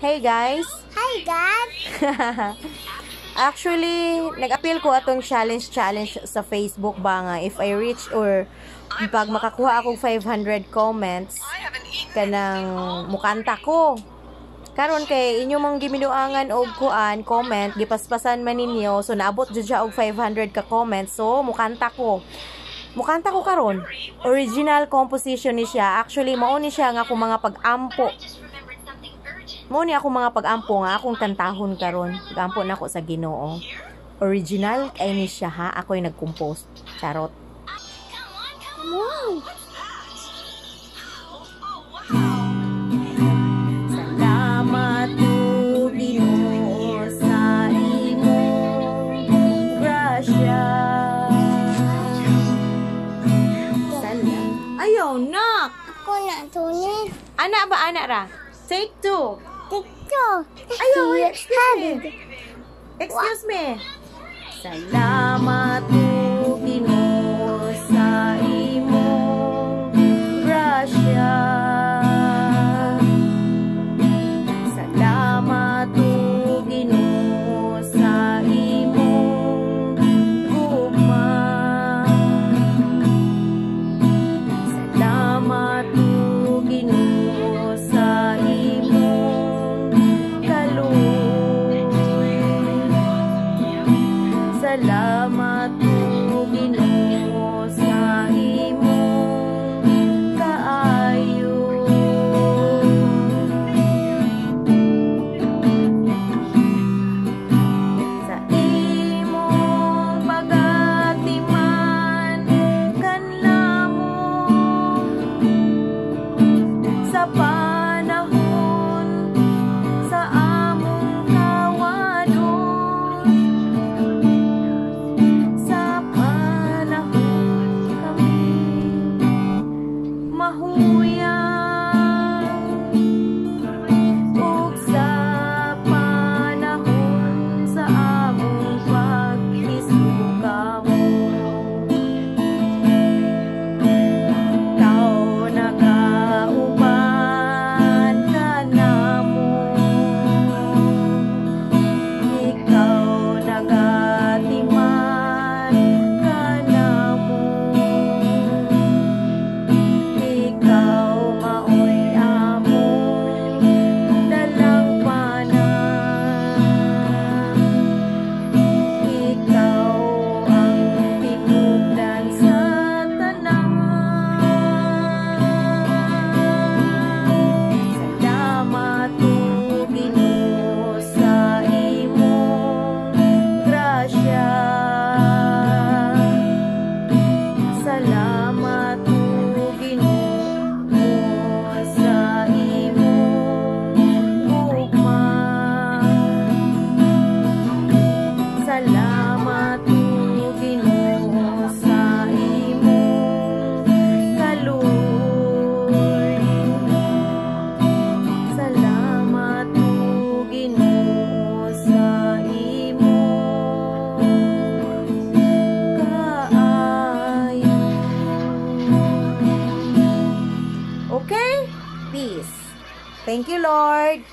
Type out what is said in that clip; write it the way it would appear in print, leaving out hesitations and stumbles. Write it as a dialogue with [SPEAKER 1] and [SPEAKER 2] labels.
[SPEAKER 1] Hey guys.
[SPEAKER 2] Hi guys.
[SPEAKER 1] Actually, nag-appeal ko atong challenge challenge sa Facebook ba nga if I reach or pag makakuha akong 500 comments kanang mukanta ko. Karon kay inyo mang giminuangan og kuan comment, gipaspasan man ninyo, so naabot jud siya og 500 ka comments, so mukanta ko. Mukanta ko karon. Original composition ni siya. Actually, mao ni siya nga akong mga pag-ampo. Mao ni ako mga pag-ampo nga akong kantahon karon. Pag-ampo nako sa Ginoo. Original kay ni siya ha. Ako'y nag-compose. Charot.
[SPEAKER 2] Come on.
[SPEAKER 1] Salamat o Ginoo sa imong grasya. Salamat. Ayaw, nak!
[SPEAKER 2] Ako na tunin.
[SPEAKER 1] Ana ba, ana ra? Take two.
[SPEAKER 2] Dito.
[SPEAKER 1] Ayaw, excuse me. Excuse me. Salamat o Ginoo sa imong grasya. Salamat o Ginoo sa imong gugma. Salamat o Ginoo sa imong kaluoy. Salamat o Ginoo sa imong kaayo. Sa imong pagatiman kanamo sa panahon sa among kawadon, sa panahon kami mahuyang ug sa panahon sa among pagkisukamo. Ikaw nakauban kanamo, ikaw nagatiman kanamo, ikaw maoy among dalangpanan, ikaw ang tinubdan sa tanan. Salamat o Ginoo sa imong grasya. Salamat o Ginoo sa imong gugma. Salamat o Ginoo sa imong kaluoy. Salamat o Ginoo sa imong kaayo. Okay? Peace. Thank you, Lord.